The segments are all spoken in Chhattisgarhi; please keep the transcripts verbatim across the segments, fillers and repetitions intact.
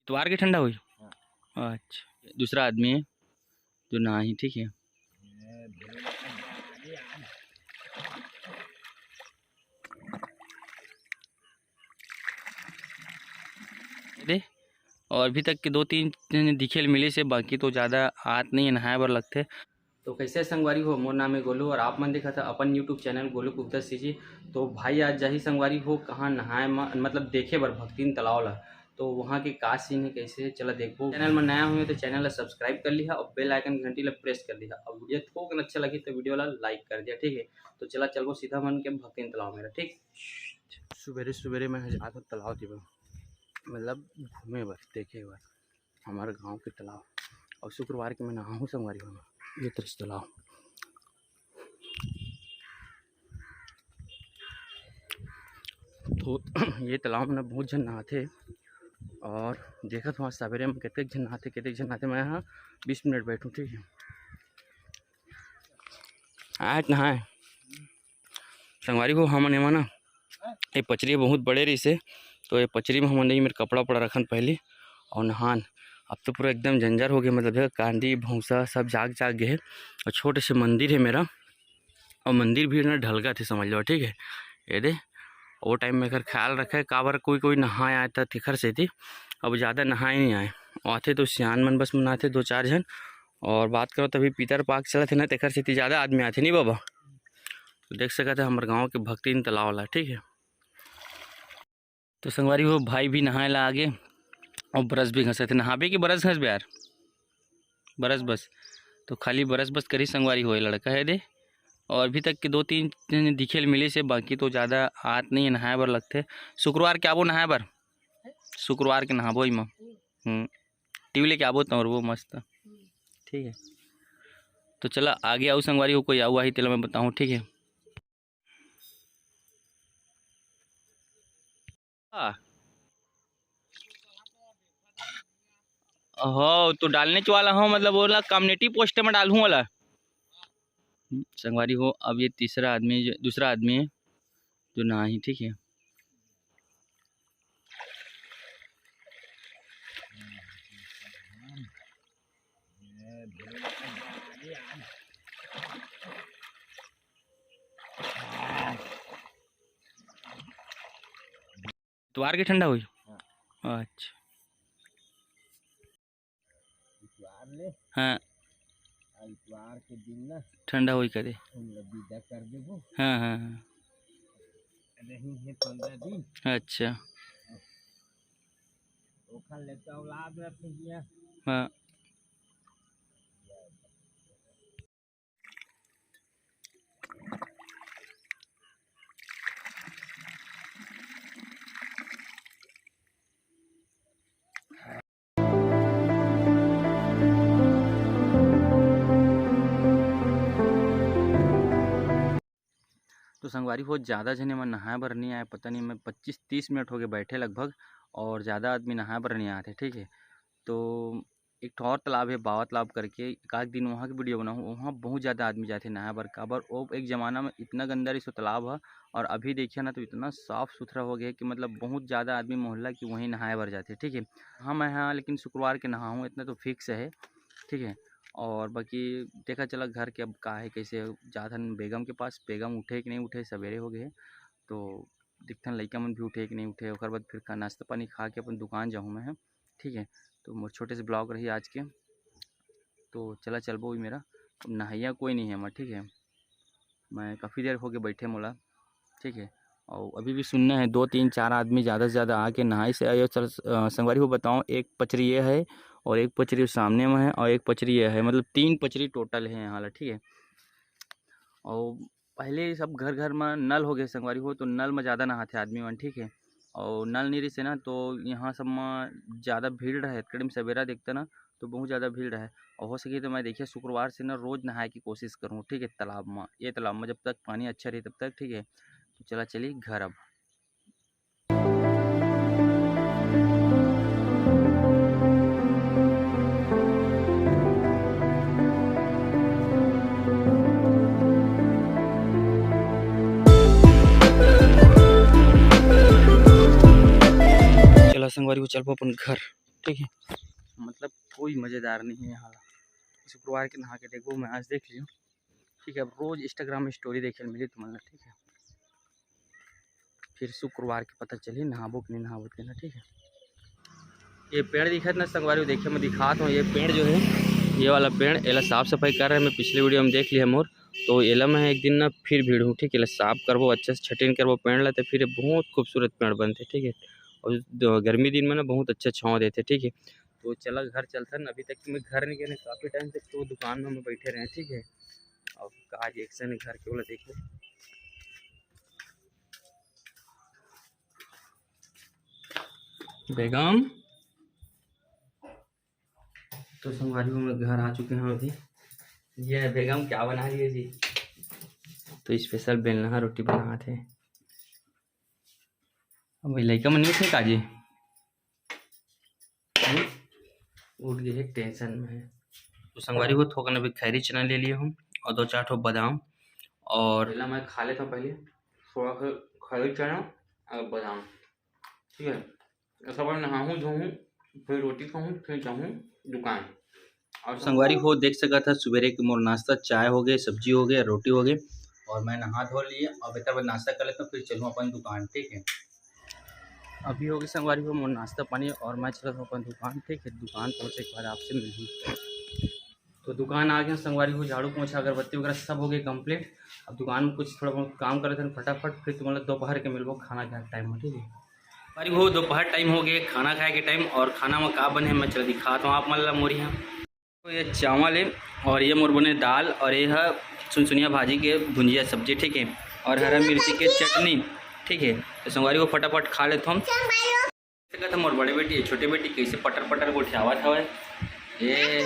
इतवार के ठंडा होही। हाँ। अच्छा, दूसरा आदमी है जो नहाही, ठीक है। दे, और अभी तक के दो तीन झन दिखे ल मिलिस हे, बाकी तो ज़्यादा आत नहीं है, नहाए बर लगथे। तो कैसे संगवारी हो, मोर नाम है गोलू और आप मन देखत ह अपन YouTube channel Golu Gupta CG. तो भाई आज जाही संगवारी हो कहाँ नहाए म-, मतलब देखे बर भक्तिन तालाब ला। तो वहाँ के का सीन है, कैसे है, चला देखबो। चैनल में नया हुए तो चैनल ला सब्सक्राइब कर लिहा और बेल आइकन घंटी ला प्रेस कर लिहा। अब वीडियो थोकन अच्छा लगी तो वीडियो ला लाइक कर दिया, ठीक है। तो चला चलबो सीधा मन के भक्तिन तालाब मेरा, ठीक। सुबेरे सुबेरे मैं जात हूँ तालाब के बर, मतलब घूमे बर, देखे बर हमारे गांव के तालाब। और शुक्रवार के मैं नहाहूँ संगवारी हो, ये तरह से तालाब। तो ये तालाब में बहुत झन नहाथे और देखत हूँ आज सवेरे में कतेक झन नहाथे, कतेक झन नहाथे। मैं यहाँ बीस मिनट बैठूँ, ठीक है। आज नहाए संगवारी हो, हमन एमा ना, ये पचरी बहुत बड़े रहिस हे, तो ये पचरी में हमन ये मेर कपड़ा उपड़ा रखन पहली और नहान। अब तो पूरा एकदम जंजर हो गए, मतलब है कांदी भूसा सब जाग जाग गए हे। और छोटे से मंदिर है मेरा, और मंदिर भी ना ढलका थे समझ लो, ठीक है। ये दे, वो टाइम में एकर ख्याल रखे, काबर कोई कोई नहाए आए था तेखर सेती। अब ज़्यादा नहाए नहीं आए, आथे तो सियान मन बस नहाथे दो चार झन। और बात करो तभी पितर पाक चलत है ना, तेखर सेती ज़्यादा आदमी आथे नहीं बाबा। तो देख सकत है हमर गांव के भक्तिन तालाब ला, ठीक है। तो संगवारी हो, भाई भी नहाए ला आगे और ब्रश भी घसत है। नहाबे कि ब्रश घसबे यार? ब्रश बस। तो खाली ब्रश बस करी संगवारी हो, ये लड़का है दे। और अभी तक के दो तीन झन दिखे ल मिलिस हे, बाकी तो ज़्यादा आत नहीं है, नहाए बर लगथे। शुक्रवार के आबो नहाए बर, शुक्रवार के नहाबो इमा। हम्म, टिवले के आबो तौरबो मस्त, ठीक है। तो चला आगे आऊ संगवारी हो, कोई आऊ आही तेला मैं बताऊँ, ठीक है। हाँ। हो तो डालने च वाला हो, मतलब ओला कम्युनिटी पोस्ट में डालहूँ वाला। हम्म, संगवारी हो, अब ये तीसरा आदमी जो, दूसरा आदमी है जो नहाही, ठीक है। इतवार के ठंडा होही? हाँ। अच्छा। इतवार ले। हाँ। आ, इतवार के दिन ना ठंडा होही करे। हम लोग विदा कर देबो। हाँ, हाँ, हाँ। रही है पंद्रह दिन। अच्छा। ओखर ले तो औलाद रखे हिया। हाँ। तो संगवारी हो, ज़्यादा झने मन नहाए बर नहीं आए, पता नहीं, मैं पच्चीस तीस मिनट हो गए बैठे लगभग, और ज़्यादा आदमी नहाए बर नहीं आते, ठीक है। तो एक ठो और तालाब है, बावा तालाब करके, एक आध दिन वहाँ की वीडियो बनाहूँ। वहाँ बहुत ज़्यादा आदमी जाते नहाए बर, काबर वो एक ज़माना में इतना गंदा रहिस वो तालाब ह, और अभी देखिए ना तो इतना साफ़ सुथरा हो गया कि मतलब बहुत ज़्यादा आदमी मोहल्ला की वहीं नहाए बर जाते, ठीक है। हाँ, मैं हाँ, लेकिन शुक्रवार के नहाहूँ, इतना तो फिक्स है, ठीक है। और बाकी देखा चला घर के अब का है, कैसे जाथन बेगम के पास, बेगम उठे कि नहीं उठे, सवेरे हो गए, तो देखथन लइका मन भी उठे कि नहीं उठे, ओकर बाद फिर का नाश्ता पानी खा के अपन दुकान जाहूँ मैं, ठीक है। तो मोर छोटे से ब्लॉग रही आज के, तो चला चलबो भी मेरा। अब नहैया कोई नहीं है मैं, ठीक है, मैं काफ़ी देर हो गए बैठे मोला, ठीक है। और अभी भी सुनना है, दो तीन चार आदमी ज़्यादा से ज़्यादा आके नहाई से आयो। चल, अ, संगवारी हो बताओ, एक पचरी ये है और एक पचरी सामने में है और एक पचरी ये है, मतलब तीन पचरी टोटल है यहाँ ला, ठीक है। और पहले सब घर घर में नल हो गए संगवारी हो, तो नल में ज़्यादा नहाथे आदमी मन, ठीक है। और नल नहीं रहिसे ना, तो यहाँ सब में ज़्यादा भीड़ रहे। कड़ी में सवेरा देखता ना, तो बहुत ज़्यादा भीड़ रहे। और हो सके तो मैं देखिए शुक्रवार से ना रोज़ नहाए की कोशिश करूँ, ठीक है, तालाब में, ये तालाब में जब तक पानी अच्छा रही तब तक, ठीक है। तो चला चली घर अब। चला संगवारी हो, चलबो अपन घर। ठीक है, मतलब कोई मज़ेदार नहीं है यहाँ ला। शुक्रवार के नहा के देखबो मैं, आज देख लियो, ठीक है। अब रोज़ Instagram में story देखे मिली तुमन ला, ठीक है। फिर शुक्रवार के पता चली नहाबो कि नहीं नहाबो तेला, ठीक है। ये पेड़ दिखत ना संगवारी, देखे मैं दिखात हूँ, ये पेड़ जो है, ये वाला पेड़, एला साफ सफाई कर रहे हैं, मैं पिछले video में देख लिया मोर। तो एला मैं एक दिन ना फिर भीड़हूँ, ठीक है, एला साफ करबो, अच्छा से छटीन करबो पेड़ ला, तो फिर ये बहुत खूबसूरत पेड़ बनते, ठीक है। और द-, गर्मी दिन में ना बहुत अच्छा छाँव देते, ठीक है। तो चला घर चलथन, अभी तक मैं घर नहीं गए, काफ़ी टाइम तक तो दुकान में हम बैठे रहे, ठीक है। अब का reaction है घर के, बोला देखो। बेगम, तो संगवारी हो, मैं घर आ चुके हैं अभी। ये बेगम क्या बना रही है जी? तो special बेलना रोटी बनात हे। अब ये लइका मन नहीं थे का जी? हम्म? उठ गए हैं, tension में है। तो संगवारी हो, थोकन अभी खैरी चना ले लिए हम और दो चार ठो बादाम, और एला मैं खा लेता हूँ पहले, थोड़ा सा खैरी चना और बादाम, ठीक है। सब नहाहूँ धोहूँ, फिर रोटी खाहूँ, फिर जाहूँ दुकान। और संगवारी हो, देख सकत ह, सुबेरे के मोर नाश्ता, चाय हो गए, सब्जी हो गए, रोटी हो गए, और मैं नहा धो लिए। अब एकर बाद नाश्ता कर लेता हूँ, फिर चलूँ अपन दुकान, ठीक है। अभी हो गए संगवारी हो मोर नाश्ता पानी और मैं चलत हूँ अपन दुकान, ठीक है। दुकान पहुँचे के बाद आपसे मिलूँ। तो दुकान आ गए संगवारी हो, झाड़ू पोछा अगरबत्ती वगैरह सब हो गए complete। अब दुकान में कुछ थोड़ा बहुत काम करत हन फटाफट, फिर तुम्हारा दोपहर के मिलबो खाना खाए के टाइम में, ठीक है। संगवारी हो, दोपहर टाइम हो गए, खाना खाए के टाइम, और खाना में का बने हे मैं चला दिखात हूँ आप मन ला मोर यहाँ। तो ये चावल है और ये मोर बने दाल और ये है सुनसुनिया भाजी के भुंजिया सब्जी, ठीक है, और हरा मिर्ची के चटनी, ठीक है। तो संगवारी हो फटाफट खा लेत हूँ। देखत ह मोर बड़े बेटी, छोटे बेटी कैसे पटर पटर गोठियावत हवय। ये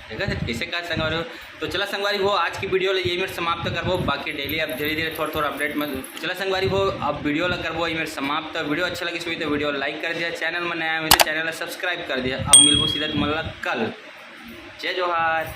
देखत ह कैसे का संगवारी हो। तो चला संगवारी हो, आज की video ला ये मेर समाप्त करबो, बाकी daily अब धीरे धीरे थोड़ा थोड़ा update में। चला संगवारी हो, अब video ला करबो ये मेर समाप्त। Video अच्छा लगिस होही तो video like कर दिया, channel में नया होही तो channel ला subscribe कर दिया। अब मिलबो सीधा तुमन ला कल। जय जोहार।